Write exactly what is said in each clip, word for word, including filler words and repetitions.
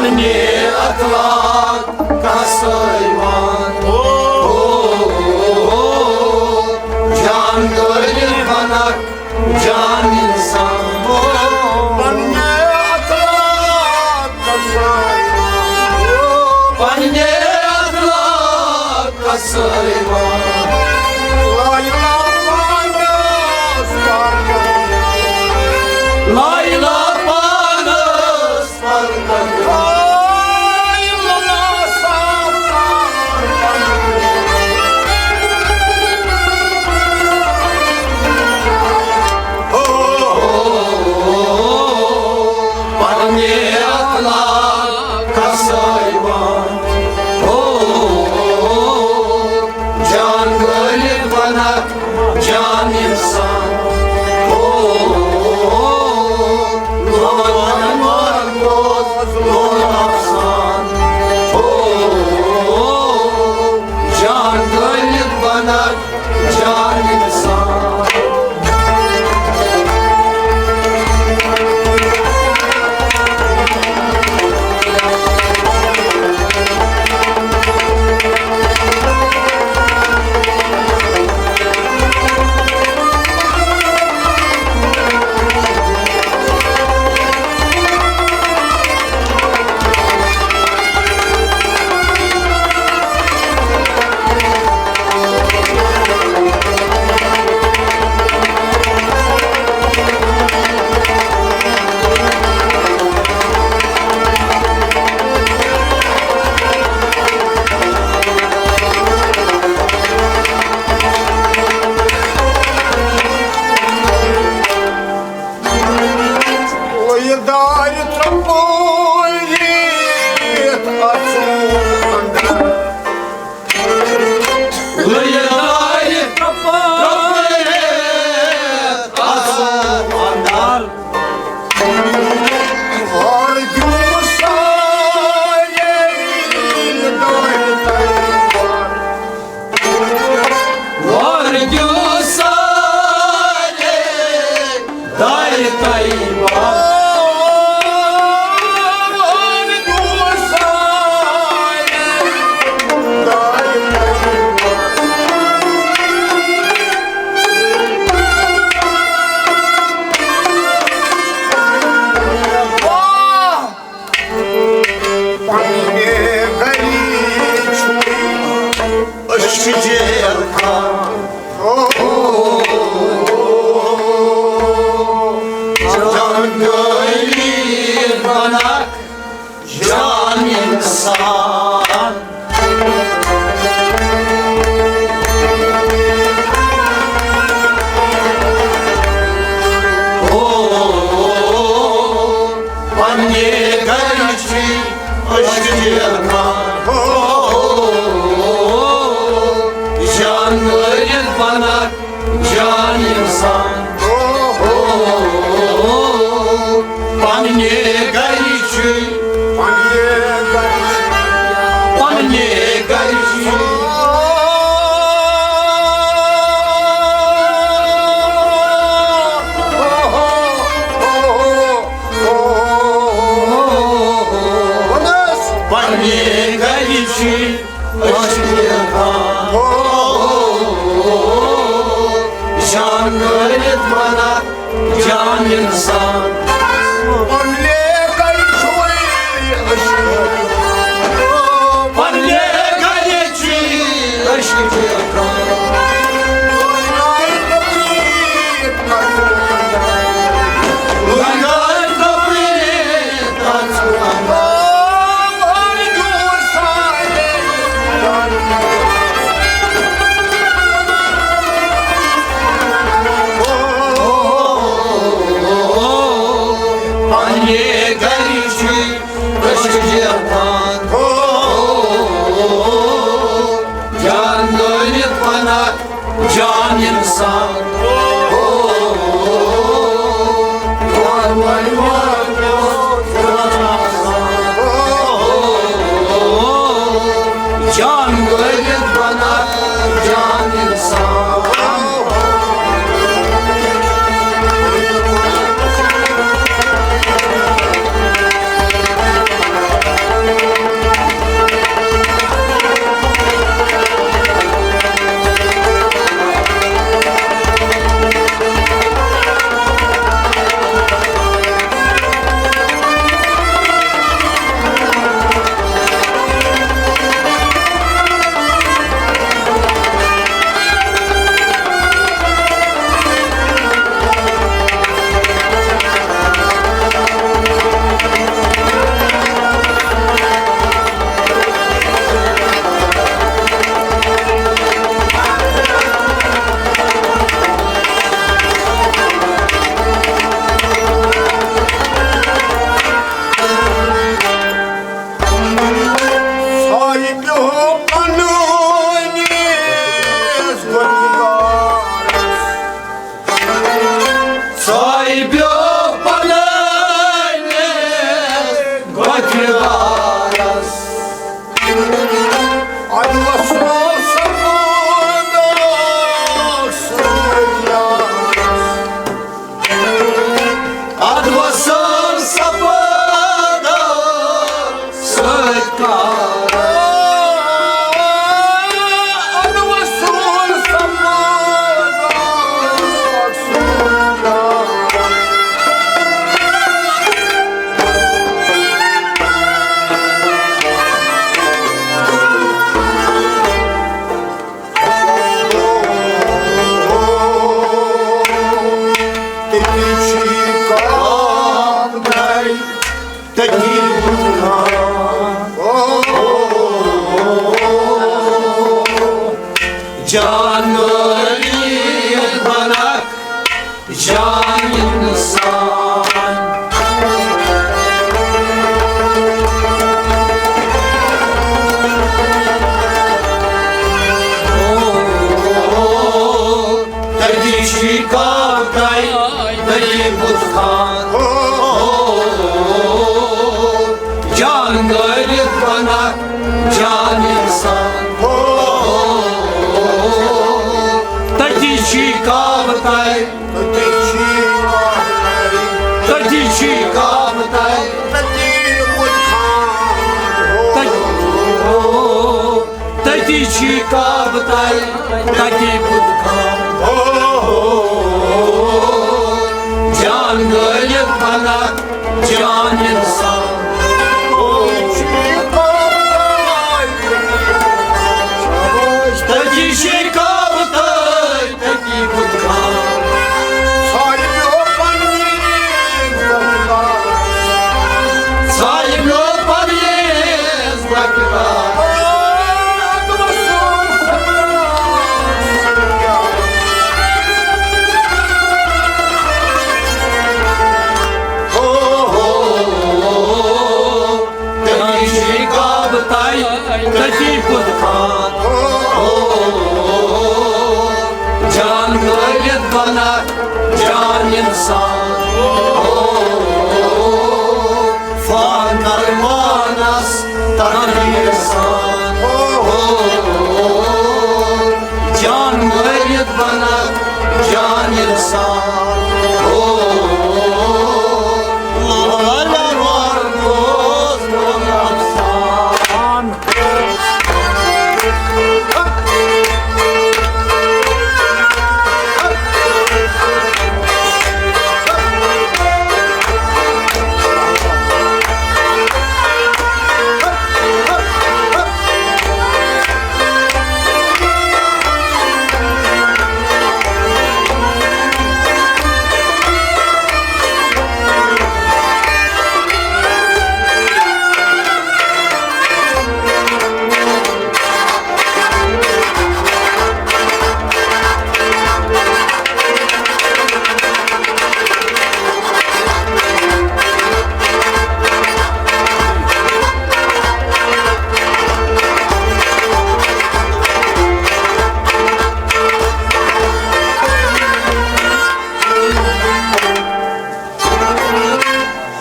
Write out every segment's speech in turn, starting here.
اخلاق کا سایوان۔ او، او، او، جان غالب بنک جان انسان۔ او، پننے اخلاق کا سایوان۔ پننے اخلاق کا سایوان۔ لایلا پانس پرکت۔ لایلا پانس پرکت۔ لایلا سا پرکت۔ او، پننے اخلاق کا سایوان۔ او، جان غالب بنک جان انسان۔ او، لون مرکوز لون افسان۔ او، جان غالب بنک جان انسان۔ جان غالب بنک جان انسان۔ او، پننے گرچی اشکیل خان۔ او، جان غالب بنک جان انسان۔ او، پننے گرچی، پننے گرچی، پننے گرچی۔ پننے گرچی۔ اشکیل خان۔ جان غالب بنک جان انسان۔ پننے گرچی۔ پننے گرچی۔ اشکیل خان۔ جان غالب بنک جان انسان۔ او، وار وار وار وار۔ جان غالب بنک جان انسان۔ تٔتی بُتھ کھان۔ جان غریب بنکھ، جان انسان۔ تٔتی چھُے کعبہٕ تَے، تٔتی بُتھ کھان۔ جان غریب بنکھ، جان انسان۔ تٔتی چھُے کعبہٕ تَے۔ تٔتی چھُے کعبہٕ تَے۔ تٔتی چھُے کعبہٕ تَے۔ تٔتی بُتھ کھان۔ تٔتی، تٔتی چھُے کعبہٕ تَے، تٔتی بُتھ کھان۔ جان غریب بنکھ، جان انسان۔ تٔتی چھُے کعبہٕ تَے، تٔتی بُتھ کھان۔ ساروِیو پرویز بخش۔ ساروِیو پرویز بخش۔ ہو، ہو، ہو۔ تٔتی چھُے کعبہٕ تَے، تٔتی بُتھ کھان۔ جان غریب بنکھ، جان انسان۔ فان کرمانس تقدیر سان۔ جان غریب بنکھ، جان انسان۔ ہو، لال انوار دوست افسان۔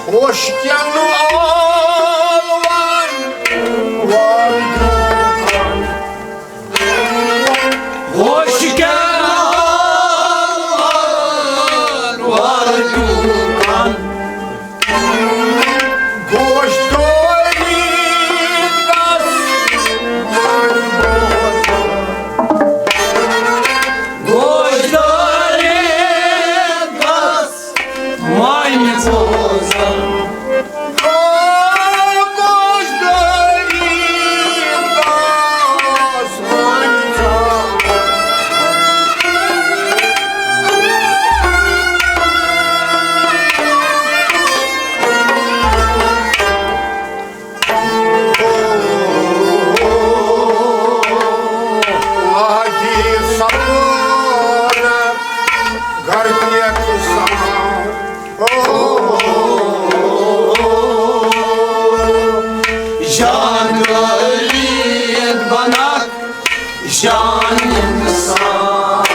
ہوشکٮ۪ن ٲلوَن وَردوٗکَن۔ ہوشکٮ۪ن ٲلوَن وَردوٗکَن۔ گوش دٲری گژھ۔ گوش دٲری گژھ۔ وۄنۍ بوزن۔ او گوش دٲری گژھ وۄنۍ ژٕ۔ لاگی صبر گردِ سان۔ جان غریب بنکھ، جان انسان۔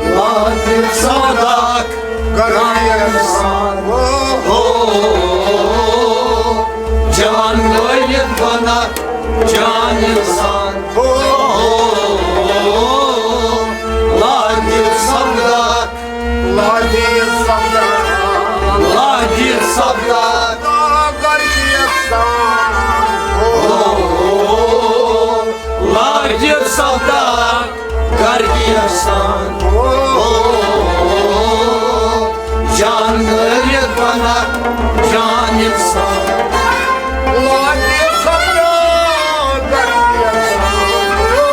لطف صدق غریب سان۔ ہو، جان غریب بنکھ، جان انسان۔ ہو، لطف صدق، لطف صدق، لطف صدق غریب سان۔ ہو، لطف صدق غریب سان۔ او، جان غریب بنکھ، جان انسان۔ لاگی صبر غریب سان۔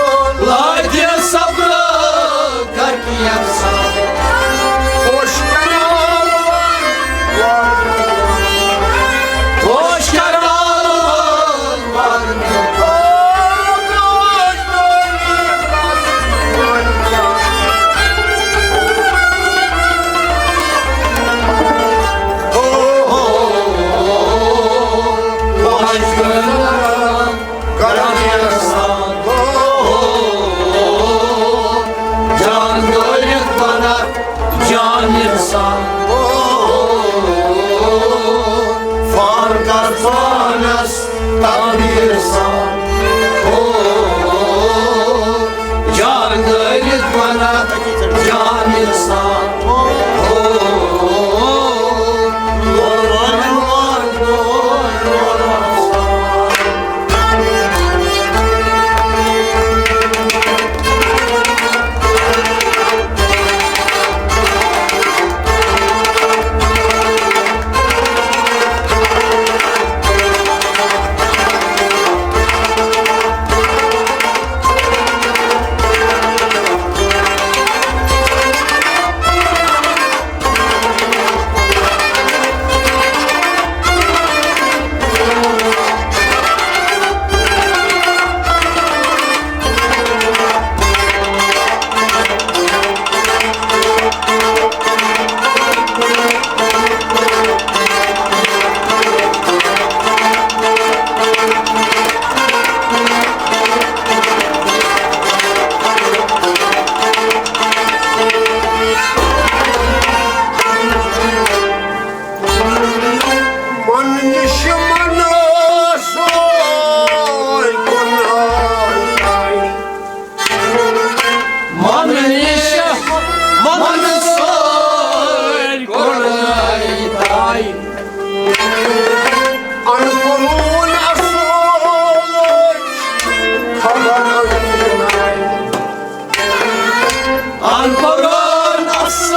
پرون اصل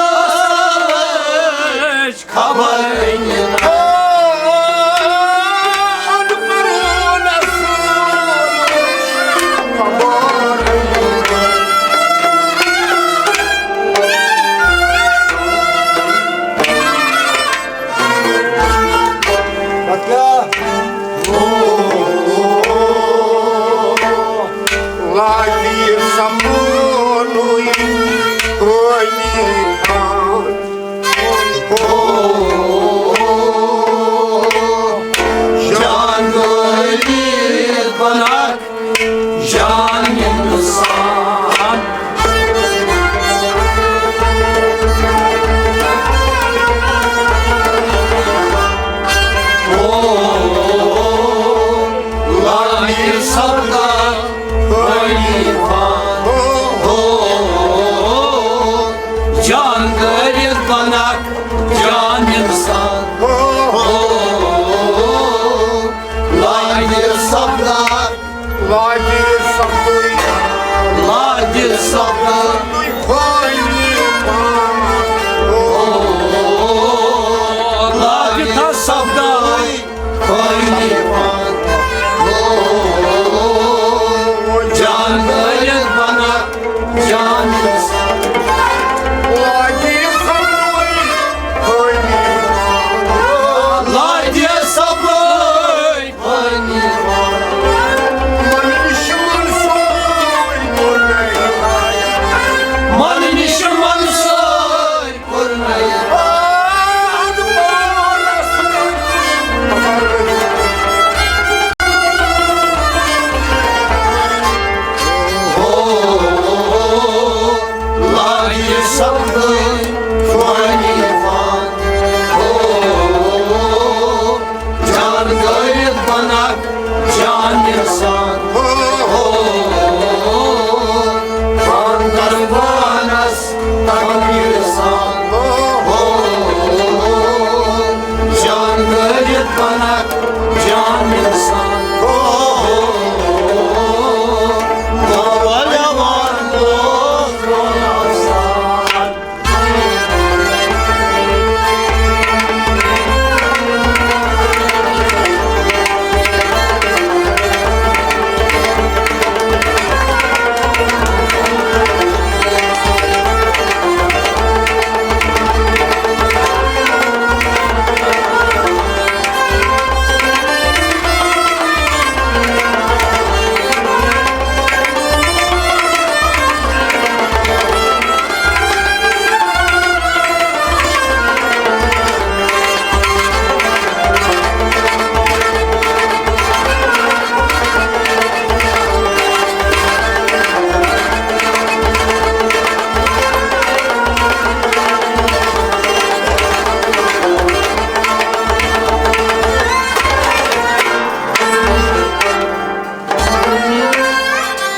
خبر۔ پتہٕ کیٛاہ؟ لاگہِ سپنُے پرٛٲنی تھان۔ او، جان غریب بنک جان انسان۔ او، لاگہِ سپدن خلیفہ۔ او، جان غریب بنک جان انسان۔ او، لاگہِ سپدن، لاگہِ سپدن، لاگہِ سپدن خلیفہ۔ او، لاگہِ سپدن خلیفہ۔ او، جان غریب بنک جان انسان۔ لاگہِ سپدن خلیفہ۔ لاگہِ سپدن جان غریب بنک جان انسان۔ ہو، ہو، ہو، خان دربانس تقدیر سان۔ ہو، ہو، ہو، جان غریب بنک جان انسان۔ ہو، ہو، ہو، ہو، نوجوان دوست روزان۔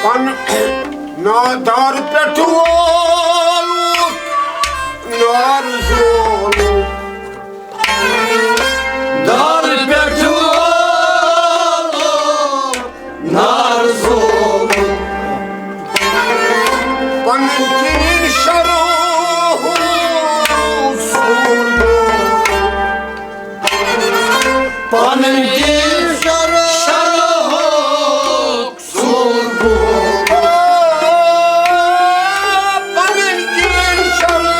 پن نادار پٮ۪ٹھ وولُکھ نار زولُکھ۔ دار پٮ۪ٹھ وولُکھ نار زولُکھ۔ پنٕنۍ کِنۍ شرو سوٗر۔ پنٕنۍ کِنۍ شرو سوٗر۔ پنٕنۍ کِنۍ شرو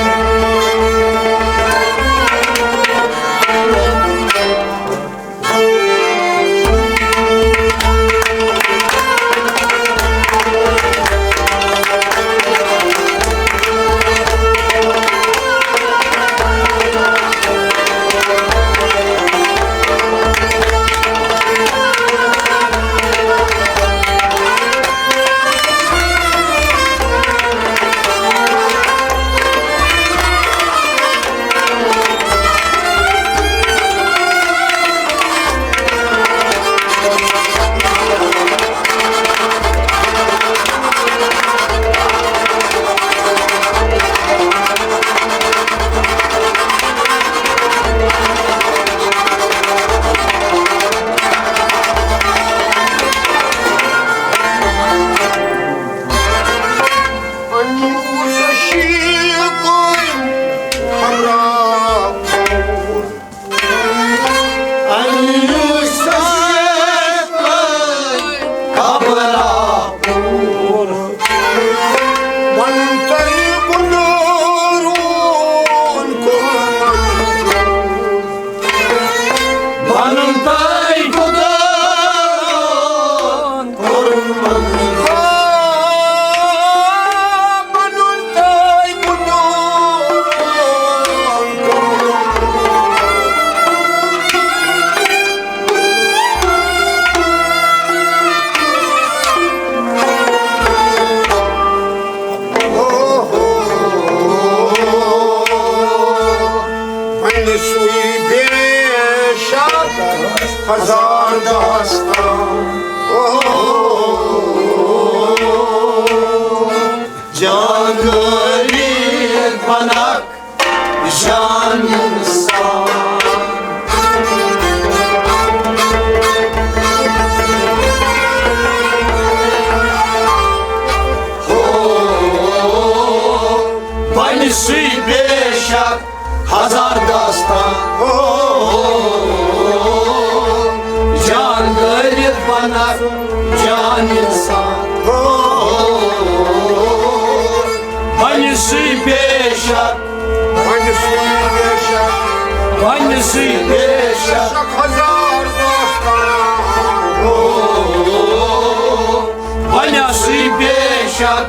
وۄنۍ سُے بے شک ہزار داستان۔ او، جان غریب بنک جان انسان۔ ہو، بنہِ سُے بے شک ہزار داستان۔ ہو، جان غریب بنک جان انسان۔ ہو، بنہِ سُے بے شک، بنہِ سُے بے شک، بنہِ سُے بے شک ہزار داستان۔ ہو، بنہِ سُے بے شک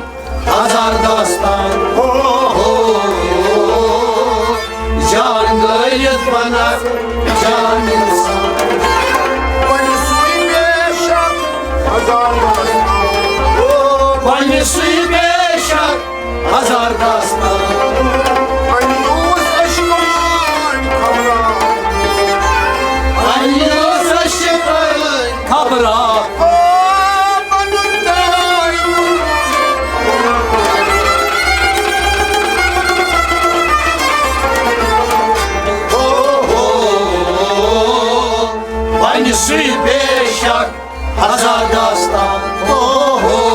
ہزار داستان۔ ہو، جان غریب بنک جان انسان۔ بنہِ سُے بے شک ہزار داستان۔ ہو، بنہِ سُے بے شک ہزار داستان۔ پننہِ اوس عشقن خبرا۔ پننہِ اوس عشقن خبرا۔ او، پنُن تاج۔ او، او، او، پننہِ سُے بے شک ہزار داستان۔ او ہو،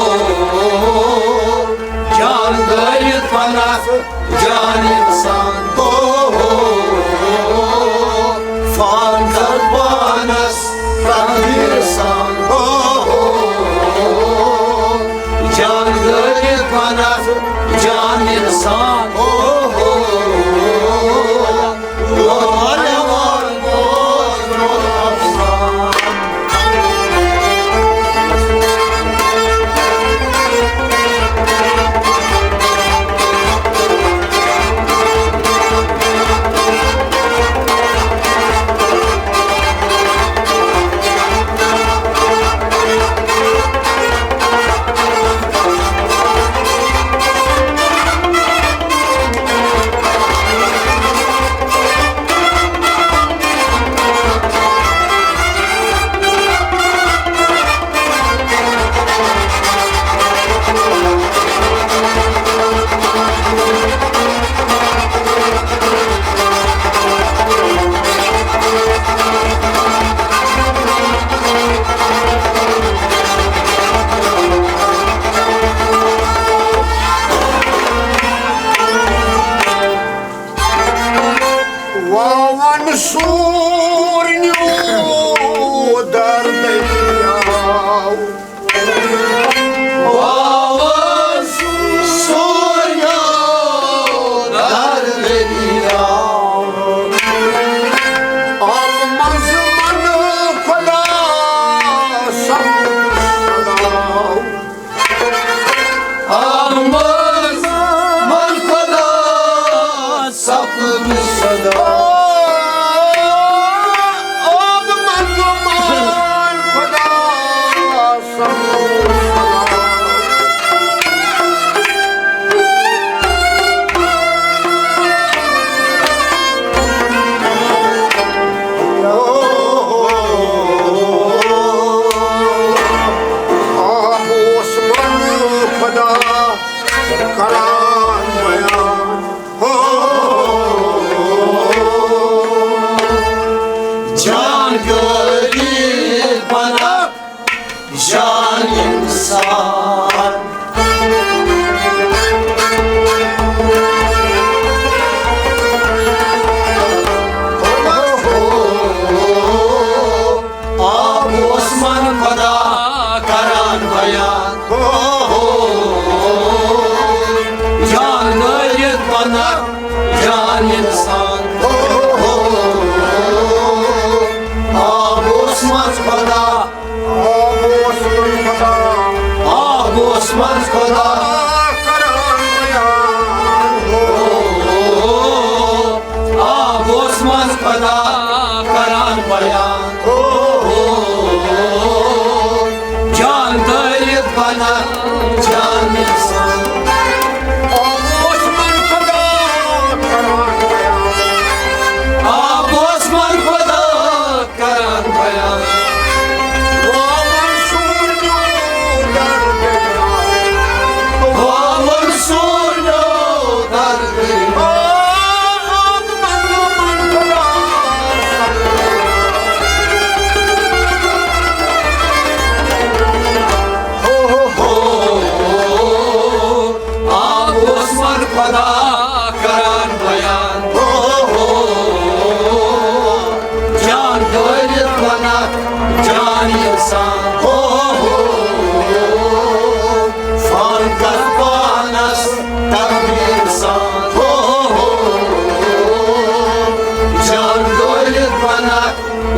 جان غریب بنک جان انسان۔ او ہو، فان کر پانس تقدیر سان۔ او ہو، واوَن سوٗرنیو در دٔریاو۔ واوَن سوٗرنیو در دٔریاو۔ آبہٕ منٛزٕ وَنہٕ خۄدا سَپُد صداو۔ آبہٕ منٛز وَنہٕ خۄدا سَپُد صداو۔ آبہٕ منٛز وَنہٕ خۄدا سَپُد صداو۔ آب اوس منہٕ خۄدا کران بیان۔ ہو، جان غریب بنہ جان انسان۔ آب اوس منہٕ خۄدا کران بیان۔ ہو، ہو، جان غریب بنہ جان انسان۔ ہو، ہو، ہو، آب اوس منہٕ خۄدا۔ آب اوس منہٕ خۄدا۔ آب اوس منہٕ خۄدا۔ کران بیان۔ ہو، ہو، ہو، آب اوس منہٕ خۄدا کران بیان۔ ہو، ہو، ہو، جان غریب بنہ جان انسان۔ آب اوس منہٕ خۄدا کران بیان۔ آب اوس منہٕ خۄدا کران بیان۔ واوَن سوٗرنیو در دٔریاو۔ واوَن سوٗرنیو در دٔریاو۔ آب منہٕ خۄدا۔ ہو، ہو، ہو، آب اوس منہٕ خۄدا کران بیان۔ ہو، ہو، ہو، جان غریب بنہ جان انسان۔ ہو، ہو، ہو، فان کر پانس تقدیر سان۔ ہو، ہو، ہو، جان غریب بنہ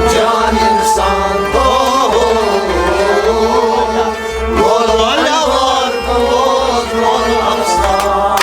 جان انسان۔ ہو، ہو، ہو، ہو، وَلَوَرْ کُوَرْ کُوَرْ اَفْسَانہٕ۔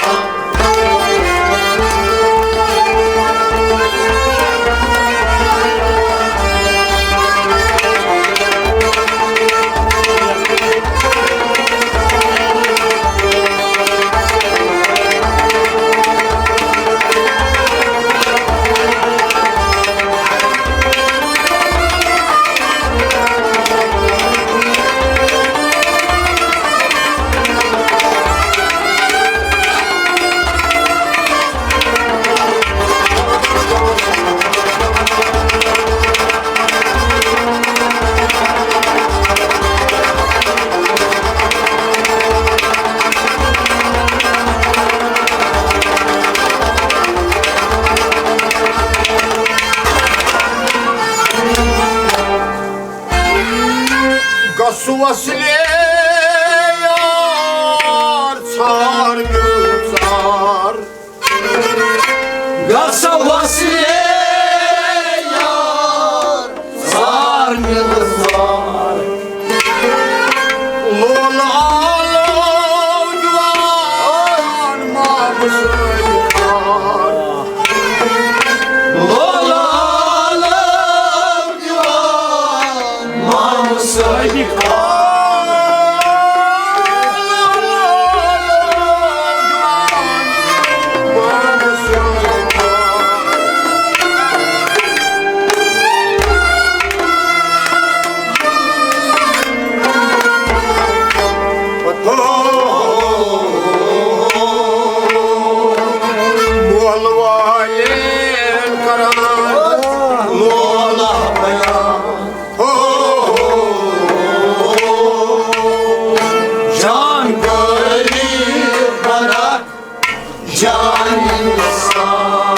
گژھ وصلے یار، ژھار میون ژار۔ گژھ وصلے یار، ژھار میون ژار۔ لولہٕ آلو جوان مامہٕ سۭتۍ کار۔ لولہٕ آلو جوان مامہٕ سۭتۍ کار۔ مول والٮ۪ن کران لولہ بیان۔ ہو، ہو، ہو، جان غریب بنہ جان انسان۔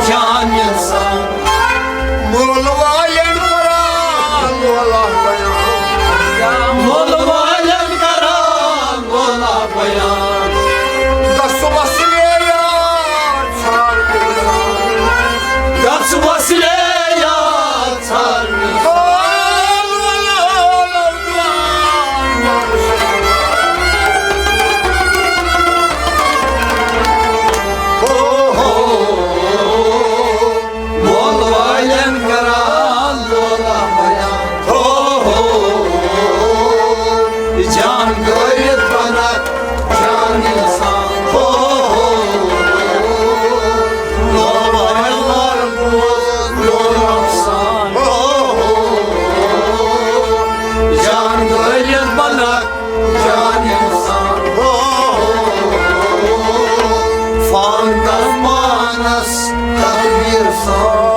جان انسان۔ مول والٮ۪ن کران لولہ بیان۔ مول والٮ۪ن کران لولہ بیان۔ گژھ وسلے یار ژھار۔ گژھ وسلے یار ژھار۔ مول والٮ۪ن کران لولہ بیان۔ ہو ہو، جان گٲلِتھ بنکھ جان انسان۔ ہو ہو، لولہ بیان بوز لولہ افسان۔ ہو ہو، جان گٲلِتھ بنکھ جان انسان۔ ہو ہو، فان کر پانس تدبیر سان۔